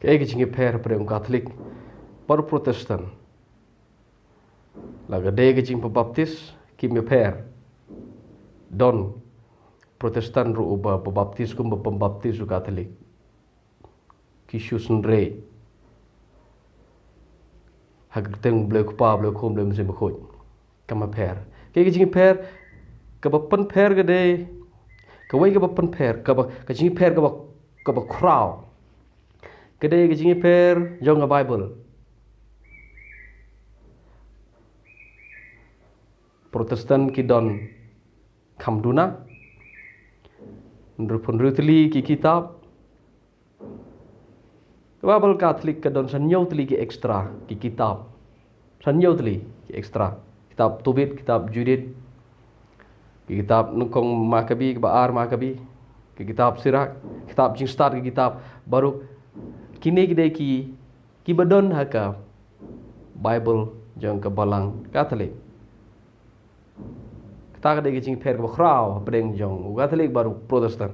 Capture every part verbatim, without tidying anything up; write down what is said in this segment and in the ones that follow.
Kaei ka jingïapher hapdeng u Katholik bad u Protestant? La ka dei ka jingpynbaptis, kim ïapher. Don Protestant ruh uba pynbaptis kumba pynbaptis u Katholik. Ki shu synrei ha ka kyrteng Blei Kpa, Blei Khun, Blei Mynsiem Bakhuid. Kam pher. Kaei ka jingpher? Kaba pynpher ka dei, kawei kaba pynpher, kaba, ka jingpher kaba, kaba khraw, ka dei ka jingpher jong ka Bible. Protestant ki don kham duna, hynriewphew hynriew tylli ki kitab. Ka Bible Katholik ka don san hynñiew tylli ki extra ki kitab. San hynñiew tylli ki extra. Kitab Tobit, kitab Judit, ki kitab Nyngkong Makabi, kaba ar Makabi, ki kitab Sirak, kitab Jingstad, ki kitab Baruk. Kine ki dei ki, kiba don ha ka Bible jong ka Balang Katholik. Kata ka dei ka jingpher kaba khraw hapdeng jong u Katholik bad u Protestant.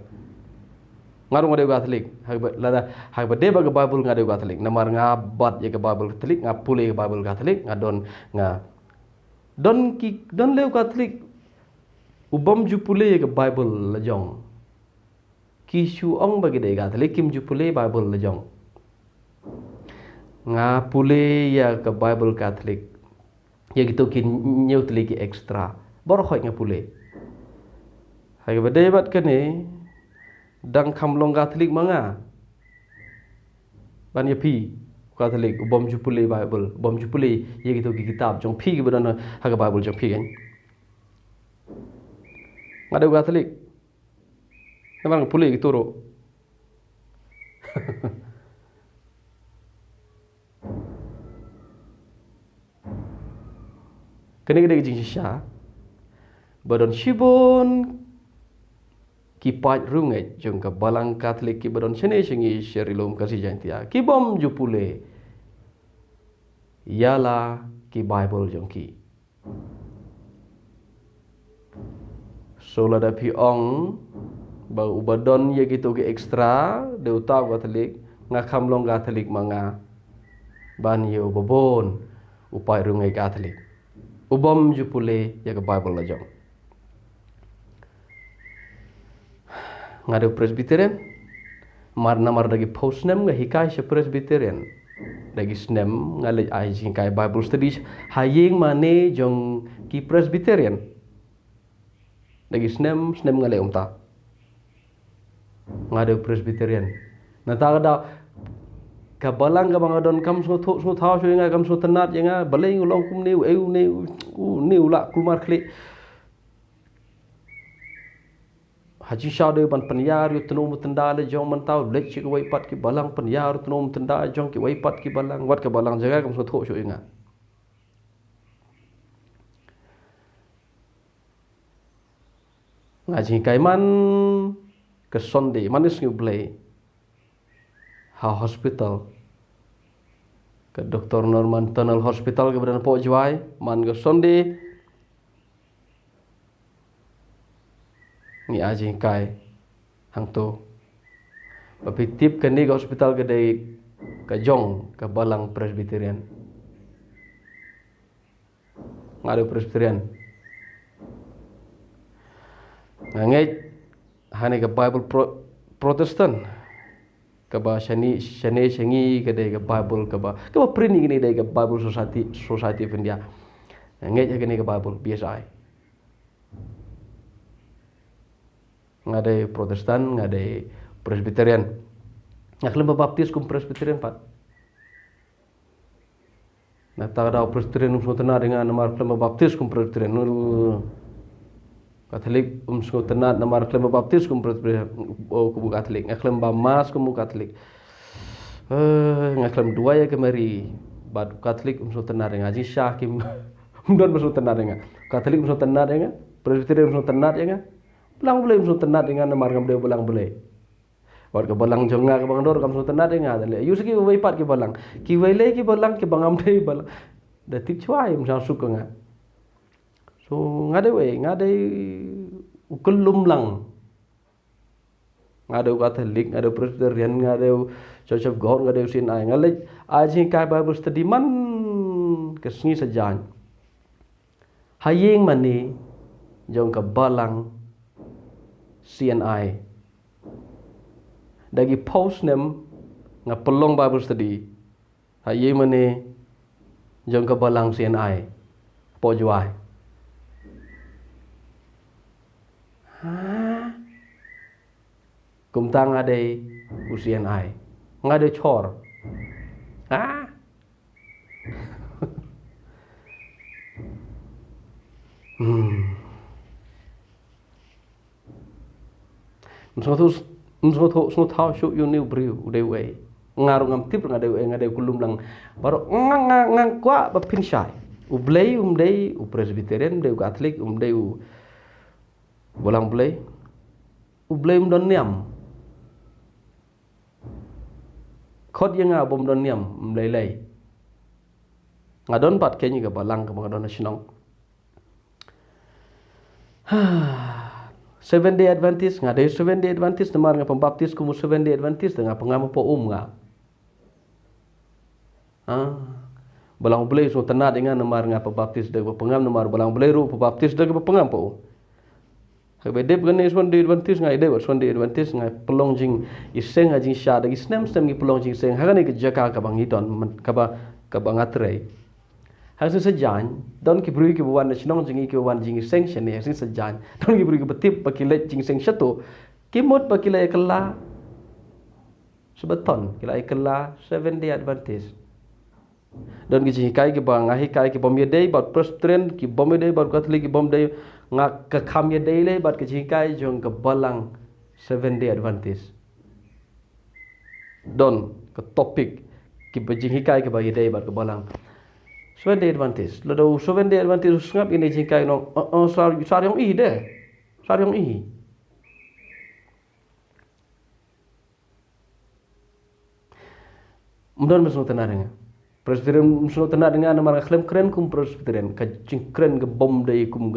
Nga ruh nga dei u Katholik. Haba, lada, haba dei bad ka Bible nga dei u Katholik. Namar nga bat ïa ka Bible Katholik, nga pule ïa ka Bible Katholik, nga don, nga don ki, don lei u Katholik u bym ju pule ïa ka Bible la jong. Ki shu ong ba ki dei Katholik, kim ju pule Bible la jong. Nga pule ïa ka Bible Katholik, ïa kito ki hynñiew tylli ki extra. Baroh khoit nga pule. Ha kaba dei bad kane, dang kham long Katholik ma nga ban ïa phi u Katholik u bym ju pule Bible, u bym ju pule ïa kito ki kitab jong phi kiba don ha ka Bible jong phi kan. Nga dei u Katholik. Namar nga pule kito ruh. Kane ka dei ka jingshisha ba don shibun ki paid riewngeit jong ka Balang Katholik kiba don shane sha ngi sha Ri Lum Khasi Jaiñtia ki bym ju pule ïa la ki Bible jong ki. So lada phi ong ba uba don ïa kito ki extra dei uta u Katholik, nga kham long Katholik ma nga ban ïa uba bun u paid riewngeit Katholik u bym ju pule ïa ka Bible la jong. Nga dei u Presbyterian. Mar namar da ki phew snem nga hikai sha Presbyterian. Da ki snem nga leit ai jinghikai Bible study ha ïing mane jong ki Presbyterian. Da ki snem, snem nga leit kumta. Nga dei u Presbyterian. Nangta ka dei ka Balang kaba nga don kam sngewthuh sngewthaw shuh ïa nga, kam sngewtynnat ïa nga. Balei u long kumne, u ei une, u, une u la kulmar khlieh. Ha jingshisha dei ban pynïar ïa u tnum u tnda la jong mynta, u leit sha kiwei pat ki Balang pynïar u tnum u tnda jong kiwei pat ki Balang, wat ka Balang jong nga kam sngewthuh shuh ïa nga. Nga jinghikai man ka Sunday, man ka Sngi U Blei, ha hospital, ka Doctor Norman Tunnel Hospital kaba don hapoh Jowai, man ka Sunday ngi ai jinghikai hangto. Ba phi tip kane ka hospital ka dei ka jong ka Balang Presbyterian. Nga dei Presbyterian. Nga ngeit ha kane ka Bible Pro-, Protestant kaba shane, shane sha ngi ka dei ka Bible kaba, kaba print ïa kane dei ka Bible Society, Society of India. Nga ngeit ha kane ka Bible B S I. Nga dei Protestant, nga dei Presbyterian. Nga khlem ba baptis kum Presbyterian pat. Nangta ka dei Presbyterian um sngewtynnat ïa nga namar khlem ba baptis kum Presbyterian. Katholik um sngewtynnat namar khlem ba baptis kum Presbyterian. Oh, kum u Katholik. Nga khlem ba mass kum u Katholik. Eh, nga khlem duwai ïa ka Mary. Bad u Katholik um sngewtynnat ïa nga. Jingshisha kim, um don ba sngewtynnat ïa nga. Katholik um sngewtynnat ïa nga. Presbyterian um sngewtynnat ïa nga. Balang Blei um sngewtynnat ïa nga namar ngam dei Balang Blei. Wat ka Balang jong nga kaba nga dor kam sngewtynnat ïa nga da lei. Ïoh sa kiwei pat ki Balang. Kiwei lei ki Balang kiba ngam dei Balang. Da tip shuwa ïa um sngewsuk ka nga. So nga dei wei, nga dei u kyllum lang. Nga dei u Catholic, nga dei u Presbyterian, nga dei u Church of God, nga dei u C N I. Nga leit ai jinghikai Bible study man ka sngi Saitjaiñ ha ïing mane jong ka balang C N I. Da ki phew snem nga pynlong Bible study ha ïing mane jong ka balang C N I hapoh Jowai. Ha? Kumta nga dei u C N I. Nga dei chor. Ha? Hmm. Sngewthuh, sngewthuh, sngewthuh shuh ïa une u briew u dei uei. Nga ruh ngam tip nga dei uei, nga dei u khyllung lang. Baroh nga, nga, nga kwah ba pynshai. U Blei um dei u Presbyterian, um dei u Catholic, um dei u Balang Blei. U Blei um don niam. Khot ïa nga bym don niam, ym lei lei. Nga don pat kein ka balang kaba nga don ha shnong. Seven Day Adventist, nga dei Seven Day Adventist, namar nga pynbaptis kum u Seven Day Adventist, nga pynngam hapoh um nga. Ah. Balang Blei sngewtynnad ïa nga namar nga pynbaptis da kaba pynngam, namar Balang Blei ruh pynbaptis da kaba pynngam hapoh um. Haba dep kane Seven Day Adventist nga ïadei bad Seven Day Adventist, nga pynlong jingïaseng ha jingshisha, da ki snem snem ngi pynlong jingïaseng ha kane ka jaka kaba ngi don, kaba, kaba nga trei. Ha ka sngi Saitjaiñ don ki briew kiba wan na shnong jong ngi kiba wan jingïaseng shane ha ka sngi Saitjaiñ. Don ki briew kiba tip ba ki leit jingïaseng shato, ki mut ba ki la ïa kylla Sabbaton, ki la ïa kylla Seven Day Adventist. Don ki jinghikai kiba nga hikai ki bym ïadei bad Presbyterian, ki bym ïadei bad Catholic, ki bym dei, nga ka kam ïadei lei bad ka jinghikai jong ka balang Seven Day Adventist. Don ka topic kiba jinghikai kiba ïadei bad ka balang Seven Day Adventist. Lada u Seven Day Adventist u sngap ïa kine jinghikai, u ong, "Oh, oh, sar, sar ïong i de. Sar ïong i." Ym don ba sngewtynnad ïa nga. Presbyterian ym sngewtynnad ïa nga namar nga khlem kren kum Presbyterian, ka jingkren ka bym dei kum,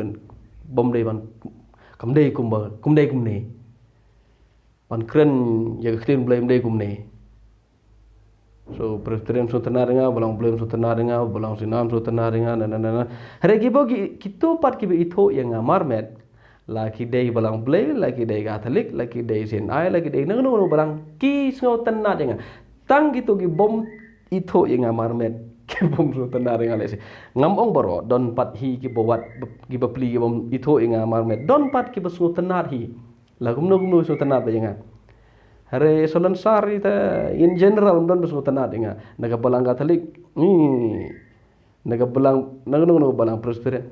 bym dei ban, kam dei kumba, kum dei kumne. Ban kren ïa ka ktien Blei ym dei kumne. So Presbyterian ym sngewtynnad ïa nga, Balang Blei ym sngewtynnad ïa nga, Balang C N I ym sngewtynnad ïa nga, na na na na. Hynrei kiba ki, kito pat kiba ithuh ïa nga marmet, la ki dei Balang Blei, la ki dei Catholic, la ki dei C N I, la ki dei na kano kano balang, ki sngewtynnad ïa nga. Tang kito ki bym ithuh ïa nga marmet, ki bym sngewtynnad ïa nga lehse. Ngam ong baroh, don pat hi kiba wad, ki bapli ki bym ithuh ïa nga marmet, don pat kiba sngewtynnad hi. La kumno kumno sngewtynnad bad ïa nga. Hynrei Salonsar ita in general ym don ba sngewtynnad ïa nga. Na ka balang Catholic, hmm, na ka balang, na kano kano ka balang Presbyterian.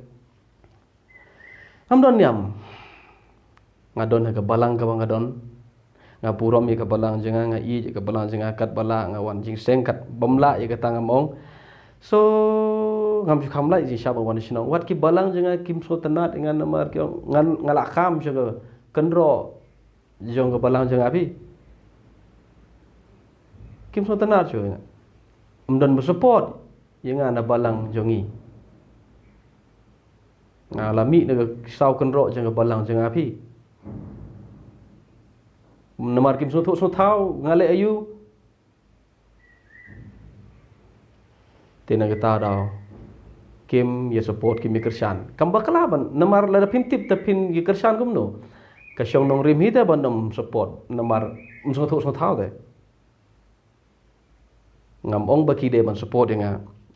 Ngam don niam. Nga don ha ka balang kaba nga don. Nga burom ïa ka balang jong nga, nga ïeit ïa ka balang jong nga katba lah, nga wan jingïaseng katba ym lah ïa kata ngam ong. So ngam ju kham lah ïa jingshah ba wan shnong. Wat ki balang jong nga kim sngewtynnad ïa nga namar ki ong nga, nga la kham sha ka kynroh jong ka balang jong nga phi. Kim sngewtynnad shuh ïa nga. Ym don ba support ïa nga na balang jong ngi. Nga la mih na ka saw kynroh jong ka balang jong nga phi. Namar kim sngewthuh sngewthaw nga leh aïu. Te na kata daw kim ïa support, kim ïa kyrshan. Kam bakla ban, namar lada phin tip te phin ïa kyrshan kumno. Ka shong nongrim hi te ban ym support namar ym sngewthuh sngewthaw te. Ngam ong ba ki dei ban support ïa nga.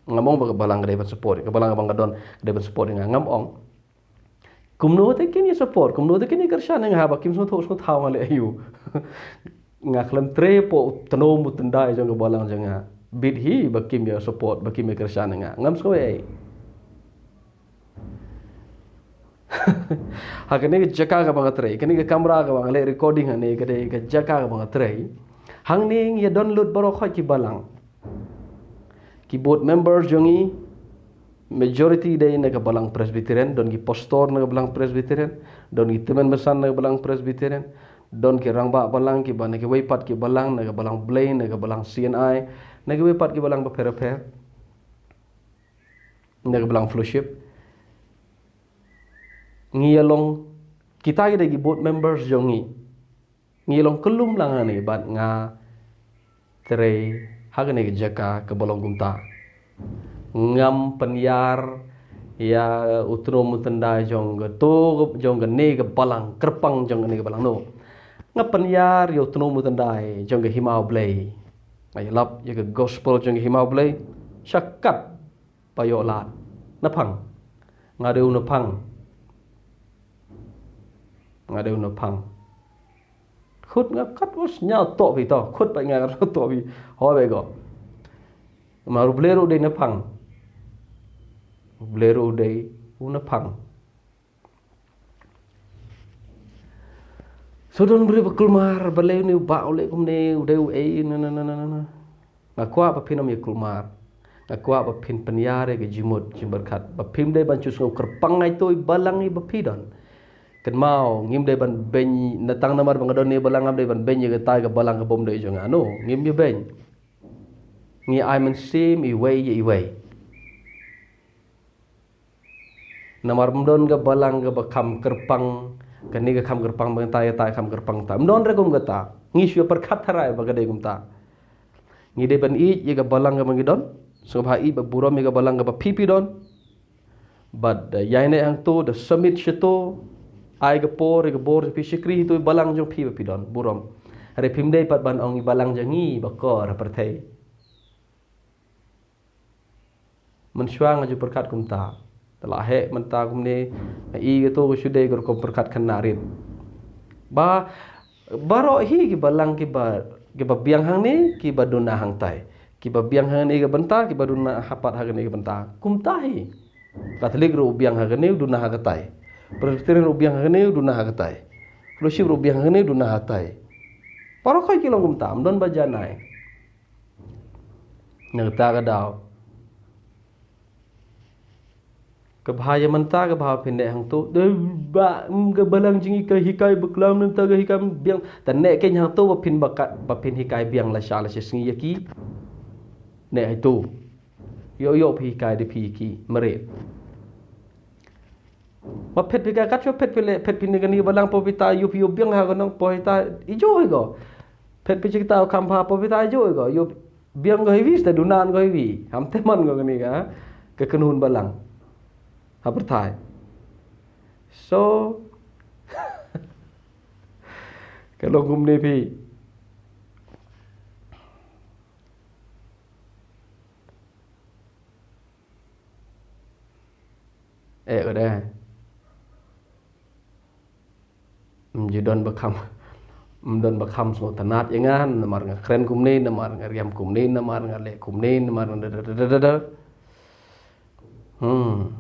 Ngam ong ba ka balang ka dei ban support, ka balang ka ba nga don ka dei ban support ïa nga. Ngam ong. Kumno te kin ïa support, kumno te kin ïa kyrshan ïa nga haba kim sngewthuh sngewthaw nga leh aïu. Nga khlem trei hapoh u tnum u tyndai jong ka balang jong nga. Bit hi ba kim ïa support, ba kim ïa kyrshan ïa nga. Ngam sngew ei. Ha kane ka jaka kaba nga trei, kane ka kamra kaba nga leh recording hangne ka dei ka jaka kaba nga trei. Hangne ngi ïa don lut baroh khoit ki balang. Ki board members jong ngi, majority dei na ka balang Presbyterian, don ki pastor na ka balang Presbyterian, don ki tymmen basan na ka balang Presbyterian, don ki rangbah balang kiba na kiwei pat ki balang, na ka balang Blei, na ka balang C N I, na kiwei pat ki balang bapher bapher, na ka balang fellowship. Ngi ïa long, kita ki dei ki board members jong ngi. Ngi long kyllum lang hangne bad nga trei ha kane ka jaka kaba long kumta. Ngam pynïar ïa u tnum u tyndai jong kato, jong kane ka balang, kyrpang jong kane ka balang, no. Nga pynïar ïa u tnum u tyndai jong ka hima U Blei. Nga ïalap ïa ka gospel jong ka hima U Blei sha kat ba ïoh lad. Naphang. Nga dei u naphang. Nga dei u naphang. Khut nga kat, us, ñiaw toh phi to. Khut pat nga kat toh phi. Hoi beit ko. Namar U Blei ruh u dei naphang. U Blei ruh u dei u naphang. Shu don briew ba kulmar, balei une u bah u leh kumne, u dei uei, na na na na na. Nga kwah ba phin ym ïa kulmar. Nga kwah ba phin pynïar ïa ka jingmut jingpyrkhat, ba phim dei ban shu sngew kyrpang ïa ito i balang iba phi don. Kynmaw, ngim dei ban beiñ, na tang namar ba nga don ne balang, ngam dei ban beiñ ïa kata ka balang ka bym dei jong nga, no. Ngim ïa beiñ. Ngi ai mynsiem iwei ïa iwei. Namar ym don ka balang kaba kham kyrpang kane, ka kham kyrpang ba ngata, ïa kata kham kyrpang kata. Ym don re kum kata. Ngi shu pyrkhat tharai ba ka dei kumta. Ngi dei ban ïeit ïa ka balang kaba ngi don. Sngewbha ïeit bad burom ïa ka balang kaba phi phi don. Bad, eh, ïaineh hangto, da submit shato. Ai ka por, ai ka bor, phi shakri ïa ito i balang jong phi ba phi don. Burom. Hynrei phim dei pat ban ong i balang jong ngi ba kor ha pyrthei. Mynshuwa nga ju pyrkhat kumta. Te la heh mynta kumne, nga i kato ka shu dei ka rukom pyrkhat khynnah rit. Ba, baroh hi ki balang kiba, kiba biang hangne, kiba duna hangtai. Kiba biang hangne ka bynta, kiba duna hapat hangne ka bynta. Kumta hi. Katholik ruh u biang hangne, u duna ha katai. Presbyterian ruh u biang hangne, u duna ha katai. Fellowship ruh u biang hangne, u duna ha katai. Baroh khoit ki long kumta, ym don ba janai. Na kata ka daw. Ka bha ïa mynta, ka bha phin neh hangto. Dei ba, mm, ka balang jong ngi ka hikai baklam, nangta ka hikai biang. Te neh kein hangto ba phin ba ka, ba phin hikai biang lashai lashai sngi ïa ki. Neh hato. Ïoh ïoh phi hikai da phi ki. Mare. Ba phet phi ka kat shu phet phi leh, phet phi ne kane ka balang, poi phi ta ïoh phi ïoh biang ha ka nong, poi ta i joi ko. Phet phi chi kata u kham bha, poi phi ta i joi ko. Ïoh biang ko hi wi, sta duna ko hi wi. Ham te man ko kane ka, ka kynhun balang. Ha pyrthai. So, ka long kumne phi. Eh, ka dei. Ym ju don ba kham, ym don ba kham sngewtynnat ïa nga, namar nga kren kumne, namar nga riam kumne, namar nga leh kumne, namar nga da, da, da, da, da, da. Hmm.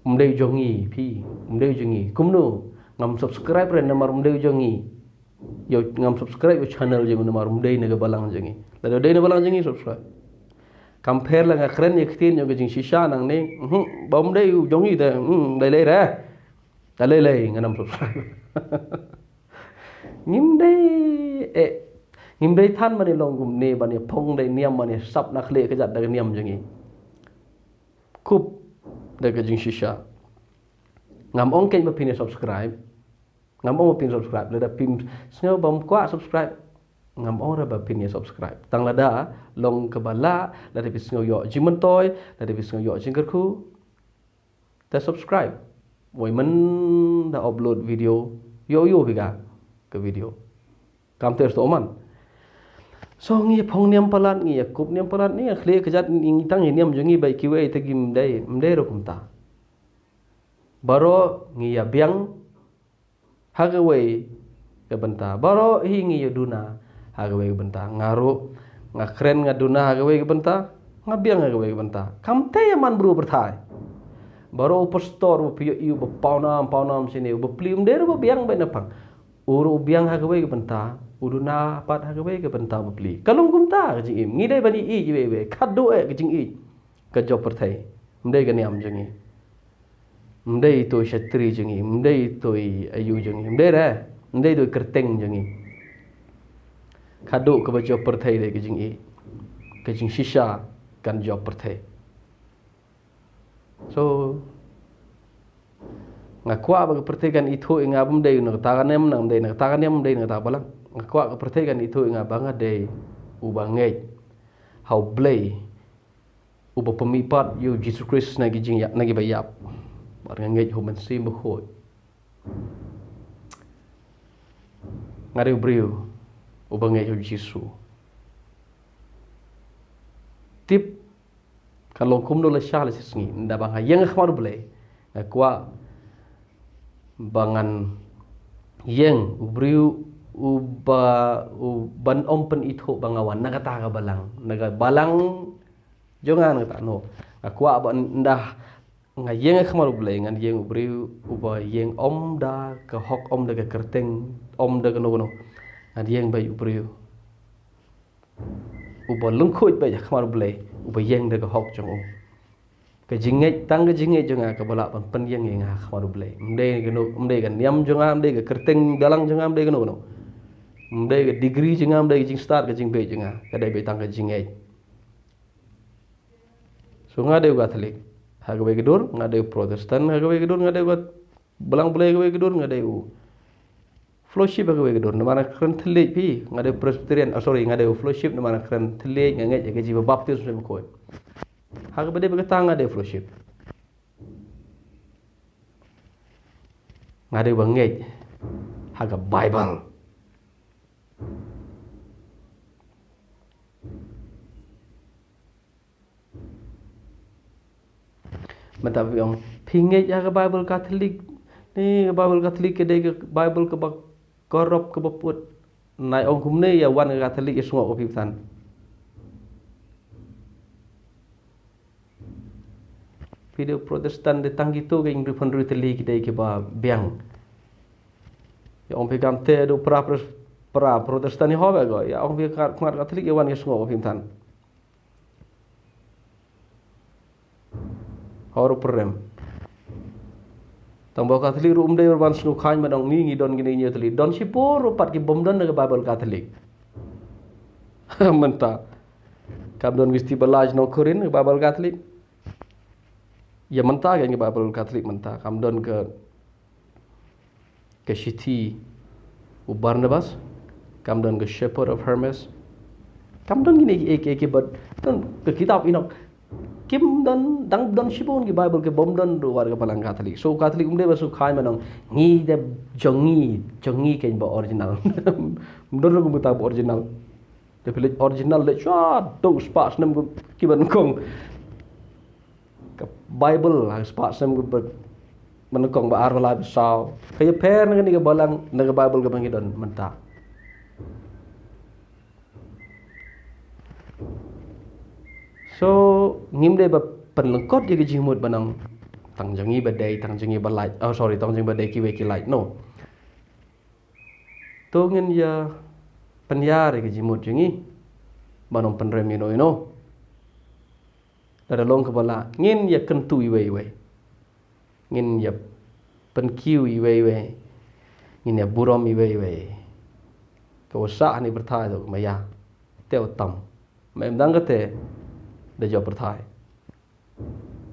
Ym dei jong ngi, phi, ym dei jong ngi. Kumno, ngam subscribe re namar ym dei jong ngi. Ïoh ngam subscribe ïa u channel jong u namar um dei na ka balang jong ngi. Lada u dei na balang jong ngi subscribe. Kam pher la nga kren ïa ka ktien jong ka jingshisha nangne. Mhm, ba um dei u jong ngi te, mhm, lei lei re. Te lei lei ngan ym subscribe. Ngim dei, eh, ngim dei than ban ïa long kumne, ban ïa phong da ka niam, ban ïa sap na khlieh kjat da ka niam jong ngi. Kup da ka jingshisha. Ngam ong kein ba phin ïa subscribe. Ngam ong ba phin subscribe, lada phim sngew bym kwah subscribe. Ngam ong re ba phin ïa subscribe. Tang lada long kaba lah, lada phi sngew ïoh jingmyntoi, lada phi sngew ïoh jingkyrkhu. Te subscribe. Wei mynta upload video, ïoh ïoh phi ka, ka video. Kam ter sto man. So ngi ïa phong niam palat, ngi ïa kup niam palat, ngi ïa khlieh kjat, ngi tang ïa niam jong ngi bad kiwei te kim dei, ym dei ruh kumta. Baroh ngi ïa biang ha kawei ka bynta. Baroh hi ngi ïa duna ha kawei ka bynta. Nga ruh, nga kren nga duna ha kawei ka bynta, nga biang ha kawei ka bynta. Kam te ïa man bru pyrthai. Baroh u pastor, u phi ïohi uba pawnam, pawnam shane, uba pli, um dei ruh ba biang bad na pang. U ruh u biang ha kawei ka bynta, u duna pat ha kawei ka bynta ba pli. Ka long kumta ka jingim. Ngi dei ban ïeit iwei iwei. Khadduh eh ka jingïeit. Ka jop pyrthei. Ym dei ka niam jong ngi. Ym dei ito i shatri jong ngi, ym dei ito i aïu jong ngi, ym dei re, ym dei ito i kyrteng jong ngi. Khadduh kaba jop pyrthei dei ka jingïeit, ka jingshisha kan jop pyrthei. So, Nga kwah ba ka pyrthei kan ithuh ïa nga bym dei na kata ka niam, nang dei na kata ka niam, dei na kata ka balang. Nga kwah ka pyrthei kan ithuh ïa nga ba nga dei uba ngeit ha U Blei, uba pynmihpat ïa U Jisu Khrist na ki jingïap, na ki ba ïap. Bad nga ngeit ha U Mynsiem Bakhuid. Nga dei u briew uba ngeit ha U Jisu. Tip, kan long kumno lashai lashisngi, nda ba nga ïeng ha khmat U Blei, nga kwah ba ngan ïeng u briew uba, uban ym pynithuh ba nga wan na kata ka balang, na ka balang jong nga, na kata, no. Nga kwah ba nda nga ïeng ha khmat U Blei, ngan ïeng u briew uba ïeng ym da ka hok, ym da ka kyrteng, ym da kano kano. Ngan ïeng ba u briew uba lyngkhuid beit ha khmat U Blei, uba ïeng da ka hok jong u. Ka jingngeit, tang ka jingngeit jong nga kaba lah ban pynïeng ïa nga ha khmat U Blei. Ym dei kano, ym dei ka niam jong nga, ym dei ka kyrteng balang jong nga, ym dei kano kano. Ym dei ka degree jong nga, ym dei ka jingstad, ka jingbieit jong nga. Ka dei beit tang ka jingngeit. So nga dei u Katholik ha kawei ka dur, nga dei u Protestant ha kawei ka dur, nga dei u Balang Blei ha kawei ka dur, nga dei u Fellowship ha kawei ka dur. Namar nga kren thylliej phi, nga dei u Presbyterian, oh, sorry, nga dei u Fellowship namar nga kren thylliej, nga ngeit ïa ka jingpynbaptis Mynsiem Bakhuid. Ha kaba dei bad kata nga dei u Fellowship. Nga dei uba ngeit ha ka Bible. Mynta phi ong, phi ngeit ïa ka Bible Katholik? Ni ka Bible Katholik ka dei ka Bible kaba corrupt, kaba put. Nai ong kumne, ïa wan ka Katholik ïa sngewbha phi bthan. Phi dei u Protestant, dei tang kito ki hynriew phew hynriew tylli ki dei kiba biang. Ïa ong phi kam te dei u pra, pra Protestant ïa hok ba ko. Ïa ong phi ka khmat Katholik ïa wan ïa sngewbha phi bthan. Hor u pyrem. Tang ba u Katholik ruh um dei ban sngewkhlaiñ ba dang ngi, ngi don kine hynñiew tylli. Don shipor ruh pat ki bym don na ka Bible Katholik. Mynta kam don ki Steve Ballage nong Korin ka Bible Katholik. Ïa mynta ka, ka Bible Katholik mynta kam don ka ka shithi u Barnabas, kam don ka Shepherd of Hermas, kam don kine ki, ki, ki, bad don ka kitab Inok. Kim don, dang don shibun ki Bible ki bym don ruh wat ka Balang Katholik. So Katholik um dei ba sngewkhlaiñ ba nong ngi dei jong ngi, jong ngi kein ba original. Ym don ruh kumta ba original. Te phi leit original leit sha dong spah snem ki ban kong. Ka Bible ha spah snem ka ba nyngkong ba ar ba lai ba saw. Ka ïapher na kane ka Balang na ka Bible kaba ngi don mynta. So ngim dei ba pynlyngkot ïa ka jingmut ba nang tang jong ngi ba dei, tang jong ngi ba lait. Oh, sorry, tang jong ngi ba dei kiwei ki lait. No. To ngin ïa pynïar ïa ka jingmut jong ngi ba nang pynrem ïano ïano. Lada long kaba lah ngin ïa kyntu iwei iwei. Ngin ïa pynkiew iwei iwei. Ngin ïa burom iwei iwei. Ka wasa hani pyrthai to ma ïa. Te u tam. Ma em dang kate da jop pyrthai.